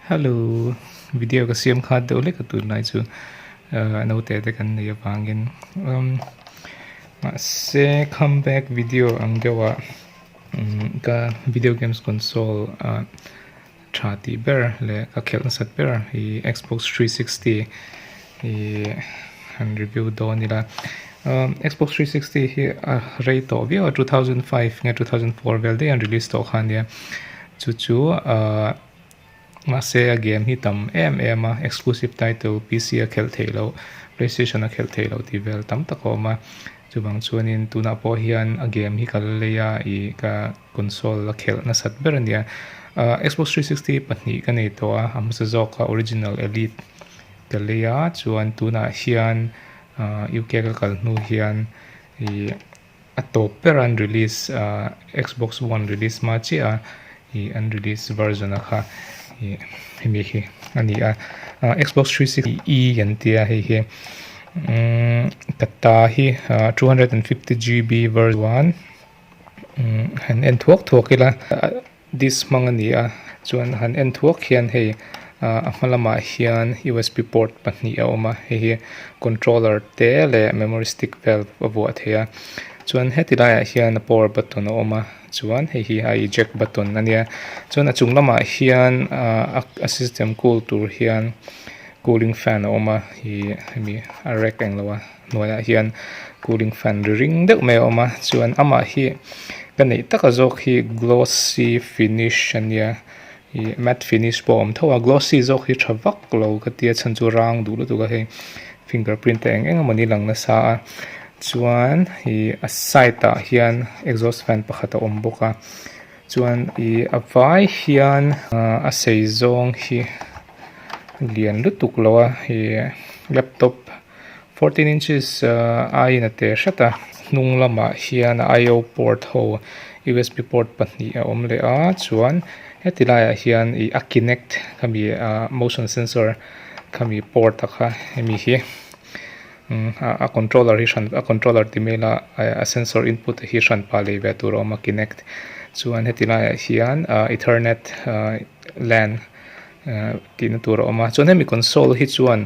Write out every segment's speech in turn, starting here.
Hello video ka siam khat deuh hlek a tunlai chu ahh naute te kan nei avangin umm mahse come back video ang deuh ah umm ka video games console ah tha tih ber leh ka khelh nasat ber ih xbox 360 ih han review dawn ila umm xbox 360 hi a rei tawh viau a 2005 nge 2004 vel daih an release tawh kha ania chu chu ahh mahse a game hi tam em em a exclusive title PC a khelh theih loh playstation a khelh theih loh tih vel tam tak a awm a chuvang chuanin tunah pawh hian a game hi ka la lei a ih ka console a khelh nasat ber a nia ahh xbox 360 pahnih ka nei tawh a a hmasa zawk a original elite ka lei a chuan tunah hian ahh UK ka kal hnu hian ih A tawp ber an release ah Xbox One release hma chiah a ih an release version a kha ih hemi hi a ni a ah Xbox 360 E an tia hei hi umm ka ta hi ah 250 GB version umm han en thuak thuak ila Disc hmang a ni a, chuan han en thuak hian hei ah a hma lamah hian usb port pahnih a awm a, hei hi controller te leh memory stick vel a vuah theih a, chuan heti laiah hian a power button a awm a, chuan hei hi a eject button a nia, chuan a chung lamah hian ah a system cool tur hian cooling fan a awm a, ih hemi a rack englo a. Hnuaiah hian cooling fan ri ring deuh mai a awm a chuan amah hi ka neih taka zawk hi glossy finish a nia ih matte finish pawh a awm tho a glossy zawk hi tha vak lo ka tia chhan chu rang duh lutuk a hei fingerprint te eng eng emawni lang nasa a chuan ih a side ah hian exhaust fan pakhat a awm bawk a chuan ih a vai hian ah a sei zawng hi lian lutuk lo a ih laptop. 14 inches aiin a te hret a hnung lamah hian I O port ho usb port pahnih a awm leh a chuan heti laiah hian ih a kinect khami ah motion sensor khami port a kha hemi hi umm a controller hi hran a controller ti mai ila a sensor input hi hran pah lei ve tur a awm a kinect chuan heti laiah hian ah ethernet ah lan. Tihna tur a awm a chuan hemi console hi chuan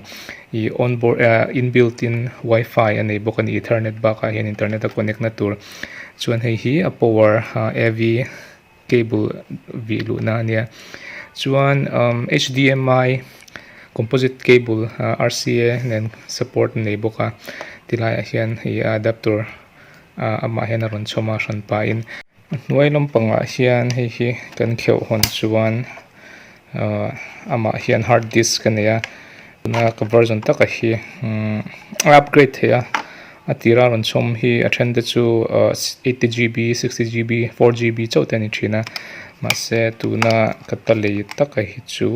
ih on board ah inbuilt in wifi a nei bawk a ni ethernet bakah hian internet a connect na tur chuan hei hi a power ah A V cable vih luhna a nia chuan umm H D M I composite cable ah R C A nen support a nei bawk a tilaiah hian ih a adapter ah amah hian a rawn chhawm a hran pahin. A hnuai lampangah hian hei hi kan kheuh hawn chuan ahh amah hian hard disk a nei a tuna ka version taka hi umm a upgrade theih a a tira rawn chhawm hi a then te chu ahh eighty GB sixty GB four GB chauh te a ni thin a mahse tuna ka ta lei taka hi chu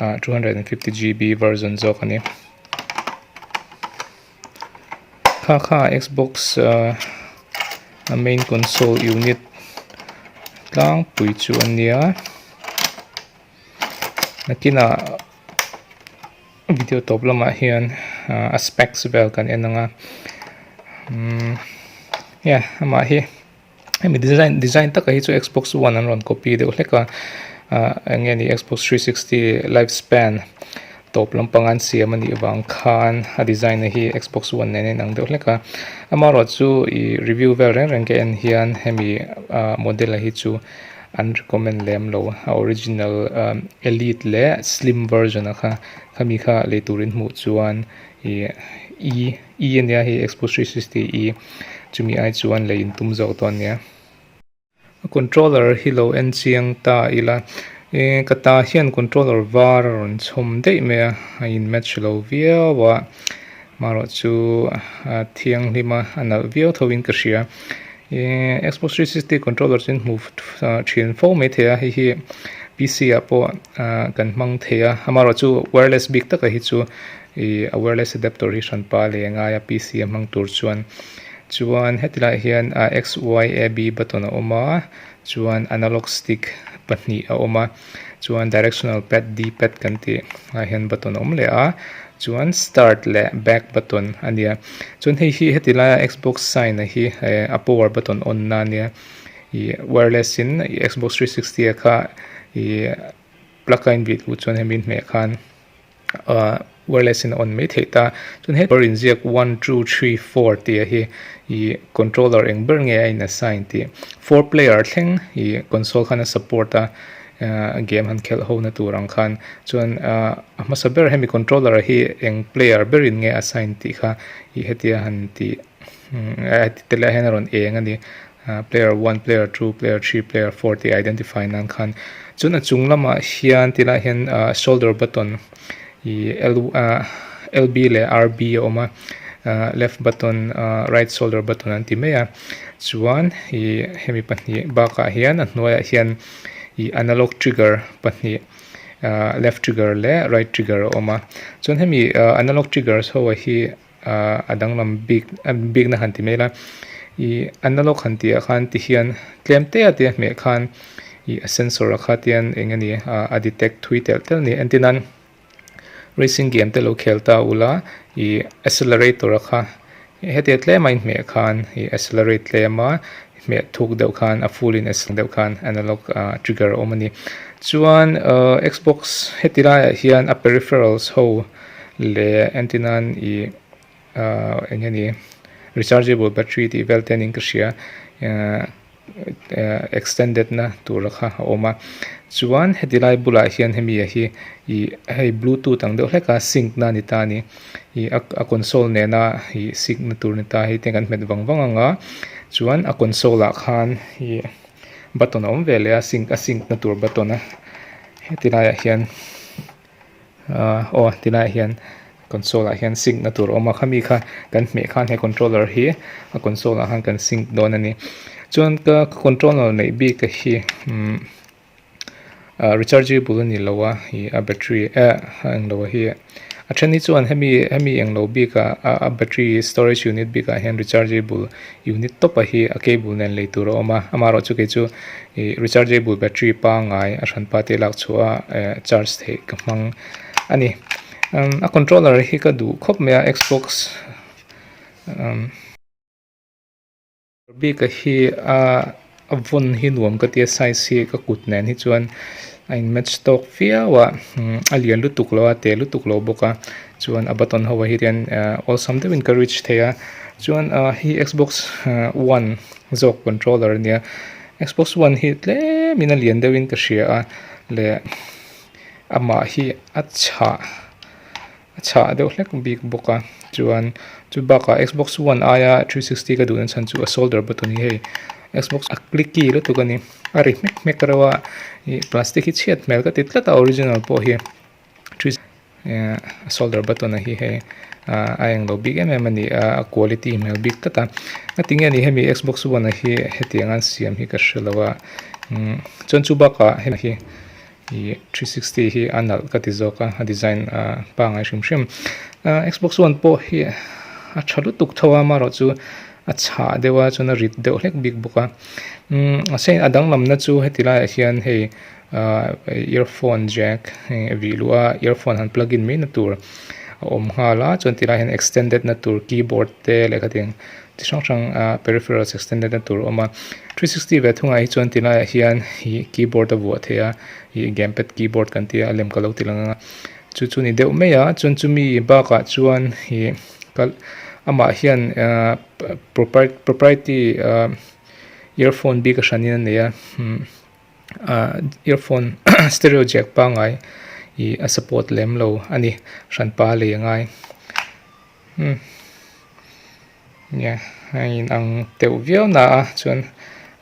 ah 250 GB version zawk a ni. Kha kha Xbox ahh a main console unit tlangpui chu a nia nakinah video tawp lamah hian ahh a specs vel kan en ang a umm yeah amah hi hemi design design taka hi chu Xbox one an rawn copy deuh hlek a ah eng nge ni Xbox 360 life span tawp lampang an siam a nih vang khan a design a hi Xbox one nen a inang deuh hlek a amaherawh chu ih review vel reng reng ka en hian hemi ah model a hi chu an recommend lem lo a original ah elite leh slim version a kha khami kha lei turin hmuh chuan ih e E a nia hei Xbox 360 E chumi ai chuan lei in tum zawk dawn nia. A controller hi lo en chiang ta ila e ka ta hian controller var a rawn chhawm daih mai a a in match lo viau a marawh chu a thianghlim a a nalh viau tho in ka hria e Xbox 360 controller chu in hmu thin fo mai thei a hei hi PC ah pawh kan hmang thei a amarawh chu wireless bik taka hi chu Ih a wireless adapter hi hran pa leh a ngai a PC a hmang tur chuan chuan heti laiah hian a X Y A B button a awm a chuan analog stick pahnih a awm a chuan directional pad D pad kan tih ah hian button a awm leh a chuan start leh back button a nia chuan hei hi heti laia xbox sign a hi eh a power button on na ania ih wireless in xbox 360 a kha ih. Plug a inbih luh chuan hemi hmeh khan ahh wireless in a on mai theih ta. Chuan he ber inziak one two three four tih hi ih controller eng ber nge a in assign tih four player thleng ih console khan a support a ahh game han khelh ho na tur ang khan chuan ahh a hmasa ber hemi controller hi eng player berin nge assign tih kha ih hetia han tih heti te laiah hian a rawn eng a ni. Player one, player two, player three, player four tih identify nan khan chuan a chung lamah hian ti laiah hian ah shoulder button ih L ah L B leh R B a awm a ah left button ah right shoulder button an ti mai a chuan ih hemi pahnih bakah hian a hnuaiah hian ih analog trigger pahnih ah left trigger leh right trigger a awm a chuan hemi ah analog triggers ho hi. Ahh a danglam bik a bikna han ti mai ila ih analog han tih ah khan ti hian tlem te a tia hmeh khan ih a sensor ah kha tian eng eng a a detect thui telh telh a ni entir nan racing game te lo khel ta ula ih accelerator a kha hetia tlem a inhmeh khan ih accelerate tlem a hmeh thuk deuh khan a full in deuh khan analog ah trigger a awm a ni chuan ahh xbox heti laiah hian a peripherals ho. Leh entir nan ih ah eng nge ni rechargeable battery tih vel te niin ka hria ah extended na tur kha a awm a chuan heti lai bulah hian hemi ah hi ih hei bluetooth ang deuh hlek a sync na ni ta a ni ih a console nena ih sync na tur ni ta hei te kan hmet vang vang ang a chuan a console ah khan ih button a awm ve leh a sync a sync na tur button a heti laiah hian. Ahh aw tilaiah hian console ah hian sync na tur a awm a khami kha kan hmeh khan he controller hi a console ah khan kan sync dawn a ni chuan ka controller neih bik te hi umm ah rechargeable a ni lo a ih a battery eh a englo hi a then hi chuan hemi hemi englo bik ah a battery storage unit bik ah hian rechargeable unit tawp a hi a cable nen lei tur a awm a amaherawhchu kei chu ih rechargeable battery pangngai a hranpa te lak chhuah a eh charge theih ka hmang a ni umm a controller hi ka duh khawp mai a xbox umm bik a hi a a vawn hi nuam ka tia size hi ka kut nen hi chuan a in match tawk viau a umm a lian lutuk lo a te lutuk lo bawk a chuan a button ho ah hian ah awlsam deuhin ka reach thei a chuan ah hei xbox one zawk controller a nia xbox one hi tlemin a lian deuhin ka hria a leh amah hi a chhah. A chhah deuh hlek bik bawk a chuan chu bakah xbox one aia 360 ka duhna chhan chu a shoulder button hi hei xbox a clicky lutuk a ni a ri hmek hmek reuh a ih plastic hi chhiat hmel ka ti tlat a original pawh hi eh a shoulder button a hi hei ah a englo bik em em a ni a a quality hmel bik tlat a ngatinge ni hemi xbox one a hi hetiang an siam hi ka hrelo a umm chuan chu bakah hemi hi. Ih 360 hi a nalh ka ti zawk a a design ah pangai hrim hrim ah xbox one pawh hi a tha lutuk tho a amaherawhchu a chhah deuh a chuan a rit deuh hlek bik bawk a umm mahse a danglamna chu heti laiah hian hei ah earphone jack hei a vih luh a earphone han plug in mai na tur a awm nghal a chuan tilaiah hian extended na tur keyboard te lehkha tiang chi hrang hrang ah peripherals extended na tur a awm a 360 ve thungah hi chuan tilaiah hian ih keyboard a vuah theih a ih gamepad keyboard kan tih a a lem ka lo ti lang ang a chu chu ni deuh mai a chuan chumi bakah chuan ih kal amah hian ah propriety ah earphone bik a hranin a nei a ah earphone stereo jack pangngai ih a support lem lo a ni hranpa lei a ngai. Nia a in ang deuh viau na a chuan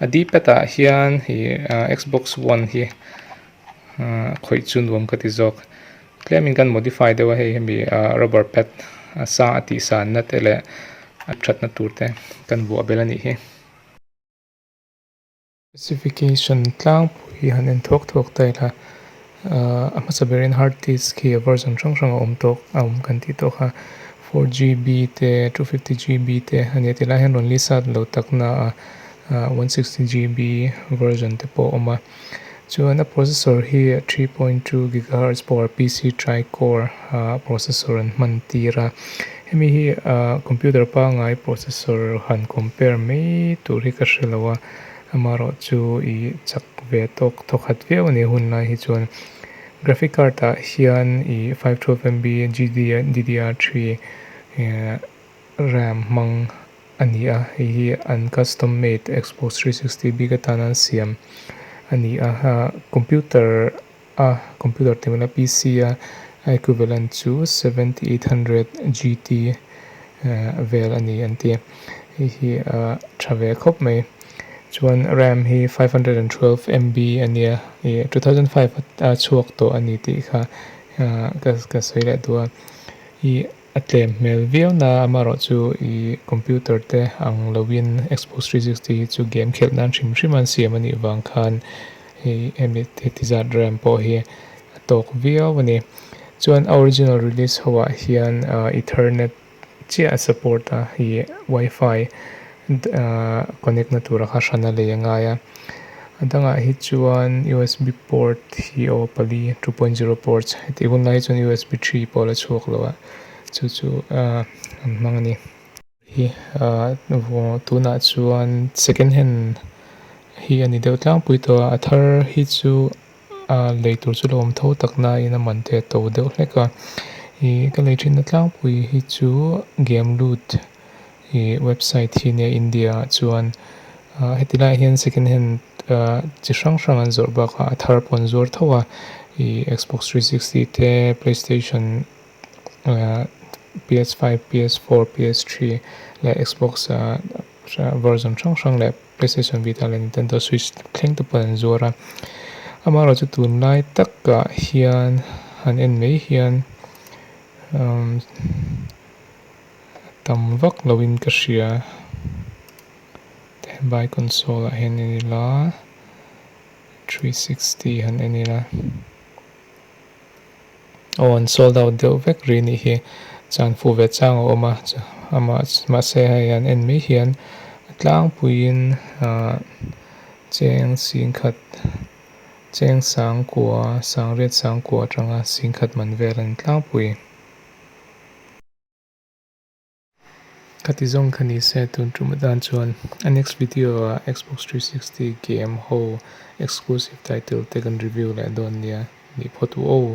a d pad ah hian ih xbox one hi ah khawih chu nuam ka ti zawk tlemin kan modify deuh a hei hemi ah rubber pad a sang a tih san na te leh a thatna tur te kan vuah belh a nih hi. Specification tlangpui han en thuak thuak ta ila ahh a hmasa berin hard disk hi a version hrang hrang a awm tawk a awm kan tih tawh kha 4GB te 250GB te a nia tilai hian rawn list a lo tak na a ahh 160GB version te pawh a awm a chuan a processor hi 3.2 gigahertz power P_C tri core ah processor an hman tir a hemi hi ahh computer pangngai processor han compare mai tur hi ka hrelo a. Amaherawhchu ih chak ve tawk thawkhat viau a ni hun lai hi chuan Graphic card ah hian ih 512 MB GDDR3 ram hmang a ni a, hei hi an custom made Xbox 360 bik atana an siam a ni a, computer a computer tih maila PC a equivalent chu 7800 GT vel a ni an ti a, hei hi tha ve khawp mai. Chuan ram hi 512 MB a nia, ih 2005 a chhuak tawh a ni tih kha ka sawi leh duh a, ih. A tlem hmel viau na amaherawh chu ih computer te ang loin Xbox 360 hi chu game khelh nan hrim hrim an siam a nih vang khan hei hemi heti zat ram pawh hi a tawk viau a ni. Chuan a original release ho ah hian ethernet chiah a support a ih wifi connect na tura kha hran a lei a ngai a. A dangah hi chuan usb port hi aw pali 2.0 ports hetih hun lai hi chuan usb 3 pawh a la chhuak lo a chu chu ahh an hmang a ni. Hi ahh tunah chuan second hand hi a ni deuh tlangpui tawh a a thar hi chu ahh lei tur chu la awm tho tak nain a man te a to deuh hlek a ih ka lei thinna tlangpui hi chu game loot. Ih website hi nia India ah chuan ah heti laiah hian second hand ah chi hrang hrang an zawrh bakah a thar pawh an zuar tho a ih Xbox 360 te PlayStation ah PS5 PS4 PS3 leh Xbox ah version hrang hrang leh PlayStation Vita leh Nintendo Switch thleng te pawh an zuar a amaherawhchu tunlai takah hian han en mai hian umm. Tam vak loin ka hria. Buy console ah hian en ila 360 han en ila aw an sold out deuh vek ri anih hi chuan fuh ve chang a awm a amah mahse hei an en mai hian a tlangpuiin ah cheng singkhat cheng sangkua sangriat sangkua atanga singkhat man vel a ni tlangpui. Khati zawng kha ni se tun tum atan chuan a next video ah Xbox 360 game ho exclusive title te kan review leh dawn nia nih phawt u aw.